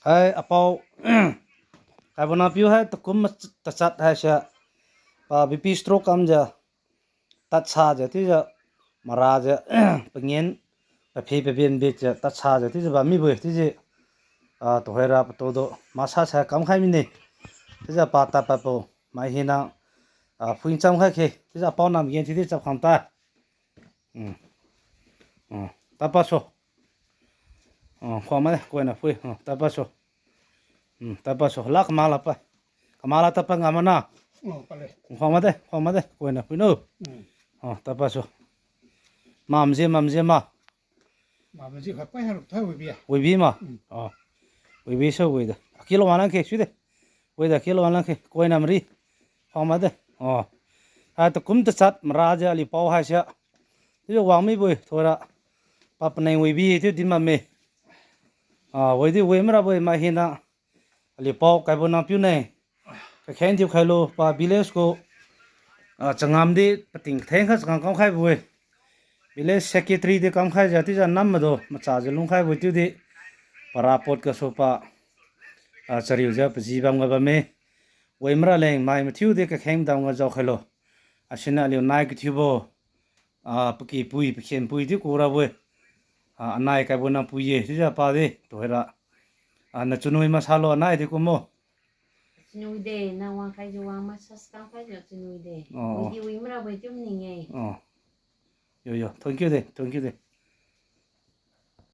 Hai a pau, kai bo nang piu hai ta kum ta chat hai sia. Pa B P stroke kam ja, tat sa ja ti ja, mara ja, pengen, pa phi pa bien bit ja, tat sa ja ti ja ba mi boi ti ji. A to hai ra pa to do, ma sa sa kam khai mi ni. Ti ja pa ta pa po, mai hina, a phuin cham khai khe, ti ja pau nam gen ti ti chap kham ta. ອືມ ອືມ ຕາປາໂຊ ອືມ ຂວາງມາເດ້ ກວຍນະ ພຸ້ຍ ອືມ ຕາປາໂຊ ອືມ ຕາປາໂຊ ລາກະມາລາປະ ກະມາລາຕາປະງາມານາ ໂອ້ ໄປເລີຍ ຂວາງມາເດ້ ຂວາງມາເດ້ ກວຍນະ ພຸ້ຍເນີ ອືມ ອືມ ຕາປາໂຊ ມາມເຈ ມາມເຈ ມາ ມາມເຈ ໄປຫາລູກໄທ ໄວບີ ໄວບີມາ ອືມ ອໍ ໄວບີໂຊ ໄວດາ ກິໂລມານາເຄ ຊຸເດ ໄວດາ ກິໂລມານາເຄ ກວຍນະ ມາຣີ ຂວາງມາເດ້ ອໍ ອາ ຕະກຸມຕະສັດ ມາຣາຈະ ອາລີປາວ ຫາຍເສຍ ທີ່ວາງມີເວີຍ ໂທລະ ປັບໃນເວຍບີ ທີ່ດິນມາເມ ອາ ເວີຍທີ່ເວີຍມາລະເວີຍ ມາເຫັນນະ ອາລີປາວ ໄກບໍ່ນຳປິວໃນ ກະແຂງທີ່ໄຄໂລ ປາບິເລສໂກ ອາ ຈະງາມດີ ປະຕິງແທງ ຂະສະກັງກອງໄຄເວີຍ ບິເລສເຊກເກຕຣີ ທີ່ກຳໄຄຈະ ທີ່ຈະນຳມາໂດ ມາຈາຈະລົງໄຄເວີຍ ທີ່ດີ ປາຣາປອດກະໂຊປາ ອາ ຈະຣິວຈະປະຈີບາມກະບາເມ Wei mra leng mai ma thiu de ka kheng dam nga jau khailo. A sina liu nai ki thiu bo. A pa ki pui, pa khen pui thiu ku ra we. A nai kai bo nam pui ye, thiu ja pa de, to hera. A na chunui ma salo nai de ku mo. Chunui de, na wang khai jo wang ma sas kam khai jo chunui de. Oh. Wei di wei mra wei thiu ni nge. Oh. Yo, yo, thank you de, thank you de.